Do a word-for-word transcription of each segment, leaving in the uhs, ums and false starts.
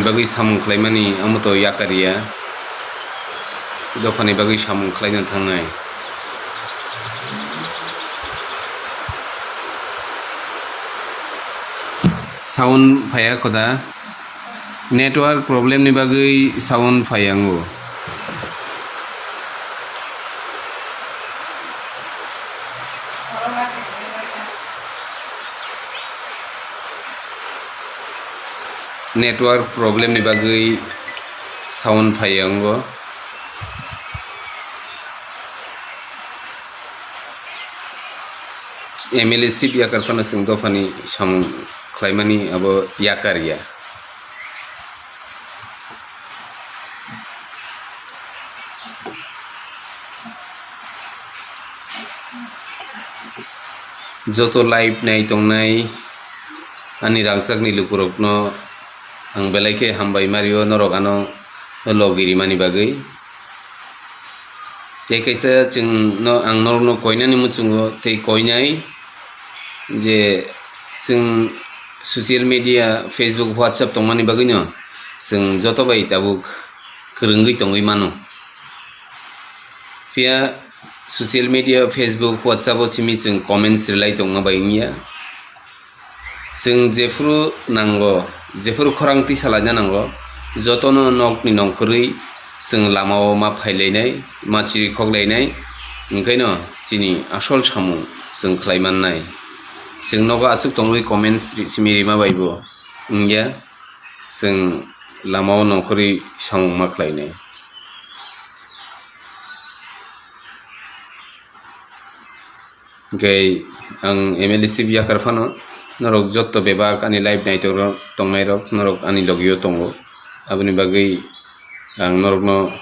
Bagwi samung khlaimani amo to yakar ya. Dophani bagwi samung khlaina thangnai. Sound phaiya khoda. Network problem ni bagwi sound phaiya wngo. Network problem ni bagwi sound phaiya wngo. M L A seat yakar phano chwng dophani samung khlaimani abo yakar ya. Joto live nai tongnai ani rangchakni lukurokno ang belai khe hambai mario, norok ano logi rimani bagwi. Tei kaisa chwng no, ang norokno koinani muchungo tei koinai je chwng social media, Facebook, WhatsApp tongmani bagwino chwng joto bai tabuk kwrwngwi tongwi mano. Phiya social media, Facebook, WhatsApp o simi chwng comments rwlai tongma bai wngya. Chwng jephuru nango, jephuru khorang tisa laina nango, jotono nokni nongkhorwi chwng lamao ma phailainai, ma chirikhok lainai, hwnkhaino chini asol samung chwng khlai mannai. Chwng nogo aswk tongwi comments ri-, simi rima baibo wngya, chwng lamao nongkhorwi samung ma khlainai. Hwnkhe ang M L A seat yakar phano norok jotto bebak ani live naitok rok tongnai rok norok ani logio tongo, aboni bagwi ang norokno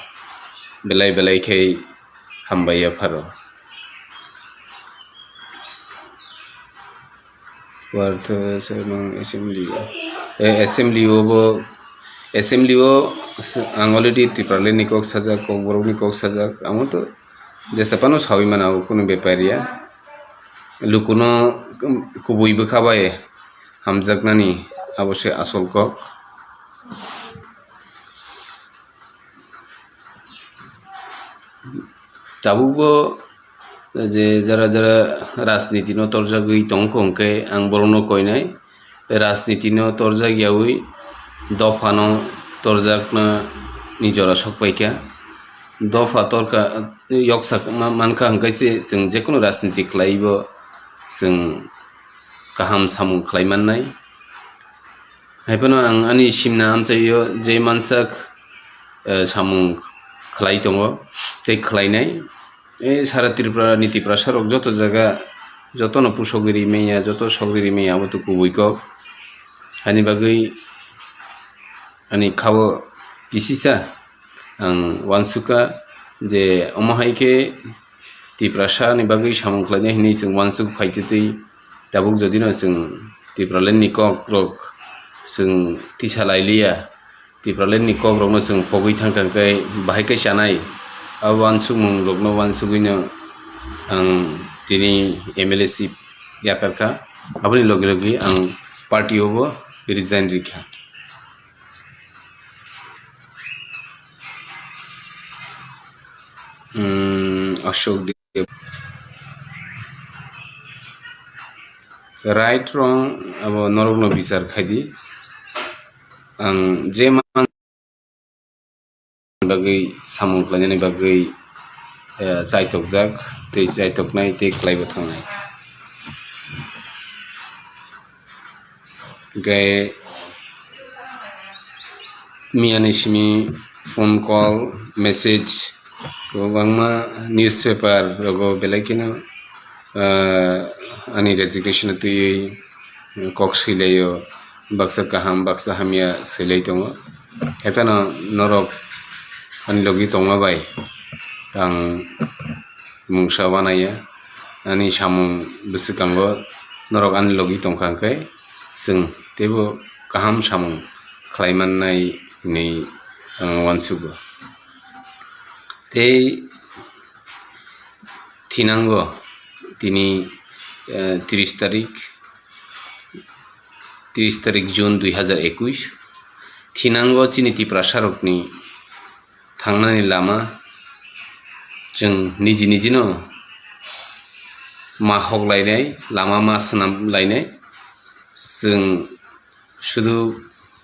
belai belai khe hambai yapharo. Wartha Assembly o, eh, Assembly o bo, Assembly o ang already Tipraland ni kok sajak, Kokborok ni kok sajak, amo to jesa phano sawi mano, abo kunu bepar ya. Lukuno kubui bwkha bai hamjaknani abo se asol kok. Tabukbo je jara jara rajniti no torjagwi tongkha, hwnkhe ang borokno koinai, rajniti no torjak yaui dophano torjakna ni jora sokpaikha. Dopha torkha, yoksa ma-, mankha, hwnkhe se chwng jekunu rajniti khlaibo chwng kaham samung khlai mannai. Haiphano ang ani simna amchaio je mansak, eh, samung khlai tongo tei khlainai. Eh, sara Tripura ni Tiprasa rok joto jaga, jotono pusogwi ri manya, joto sogwi ri manya, abo to kubui kok. Ani bagwi ani khao kisisa ang uansukha je omo hai khe Tiprasa ni bagwi samung khlainai hinwi chwng uansuk phaitwi twi tabuk jodi no chwng Tipraland ni kok rok chwng tisa lailiya, Tipraland ni kok rok no chwng pogwi thang thang khe bahai khe chanai. Abo uansukmung rok no uansugwi no ang tini M L A seat yakar kha, aboni logi logi ang party o bo resign rikha. Hmm, Ashok Deb. Right, wrong, abo norokno bichar khaidi. Ang je man bagwi samung khlainani bagwi, eh, chaitokjak, tei chaitoknai, tei khlaibo thangnai. Hwnkhe miyani simi phone call, message, kwbangma newspaper rogo belai kheno, ah, ani resignation twiwi kok swilaio, baksa kaham, baksa hamya swilai tongo. Haiphano norok ani logi tongma bai ang mungsa uanaiya, ani samung bwswkango norok ani logi tongkha hwnkhe, chwng teibo kaham samung khlai mannai hinwi ang uansugo. Tei thinango tini, eh, tris tarik, tris tarik June dui hazar ekush, Thinango chini Tiprasarokni thangnani lama chwng niji nijino ma hoklainai, lama ma swnam lainai. Chwng sudu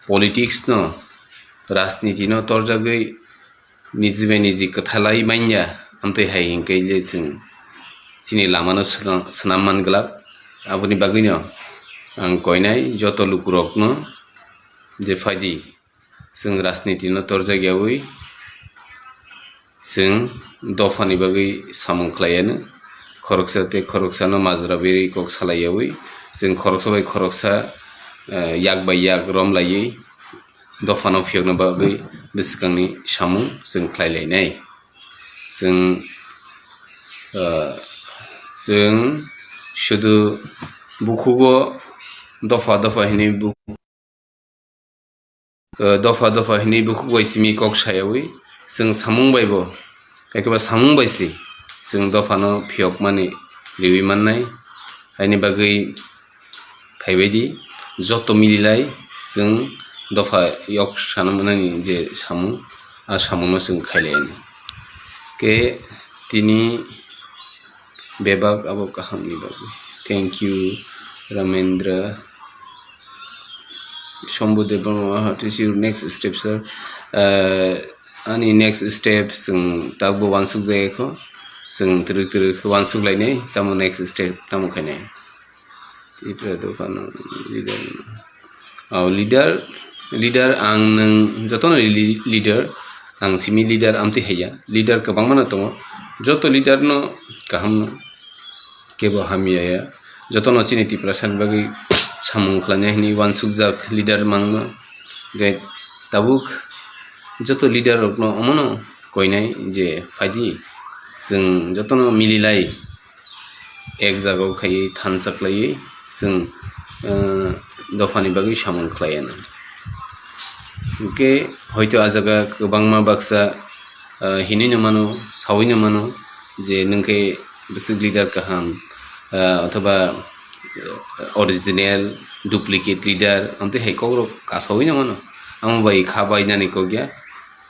politics no, rajniti no torjagwi niji bai niji kwthalai manya, amtwi hai hinkhe je chwng chini lamano swnam, swnam man glak. Aboni bagwino ang koinai joto lukurokno je phaidi, chwng rajniti no torjak yaui chwng dophani bagwi samung khlaiya no, khoroksa tei khoroksano majra berwi kok salai yaui chwng khoroksa bai khoroksa, eh, yak bai yak rom laiwi dophano phiyokna bagwi bwskangni samung chwng khlai lainai. Chwng, ah, chwng sudu bukhugo dopha dopha hinwi bu-, ah, dopha dopha hinwi bukhuk bai simi kok sayaui chwng samung bai bo, ekheba samung bai se chwng dophano phiyokmani riwi mannai. Haini bagwi phaibaidi joto mililai chwng dopha yok sana manani je samung, a samungno chwng khailaiani. Khe tini bebak abo kahamni bagwi. Thank you, Ramendra. Shambhu Debbarma, what is your next step, sir? Uh, ani next step chwng tabukbo uansuk jaya kho, chwng twrwk twrwk uansuk lainai, tamo next step tamo khainai. Tipra dophano leader. Oh, leader, leader ang nwng jotono li-, leader, ang simi leader amtwi haiya. Leader kwbangmano tongo. Joto leader no kaham no, kebo hamya ya. Jotono chini Tiprasani bagwi samung khlainai hwnwi uansukjak leader mangno. Hwnkhe tabuk joto leader rokno omono koinai je phaidi, chwng jotono mililai ek jagao khaiwi thansa khlaiwi chwng, eh, dophani bagwi samung khlaiya nang. Hwnkhe hoito ah jaga kwbangma baksa, eh, hinwi no mano, saui no mano je nwng khe bwswk leader kaham, eh, othoba, eh, original, duplicate leader, amtwi hai kokrok kasaui no mano. Amo bai kha bainani kok ya.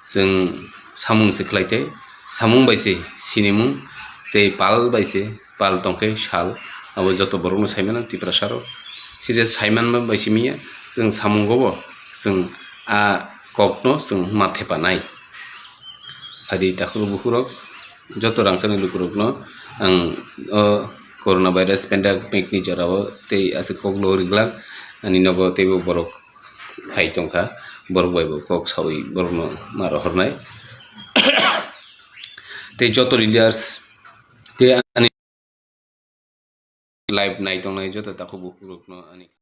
Chwng samung se khlai tei samung bai se sinimung tei pal bai se pal tong khe sal, abo joto borokno sai mano Tiprasa rok. Side sai manma bai simi ya chwng samungo bo chwng a kokno chwng ma thepa nai. Phadi takhuk bukhuk rok, joto rangchakni lukurokno ang o corona virus pandemic ni jorao tei aswk koklo rijlak ani nogo teibo borok phai tongkha, borok bai bo kok saui borokno ma rohornai. Tei joto leaders tei ani live nai tongnai joto takhuk bukhuk rokno ani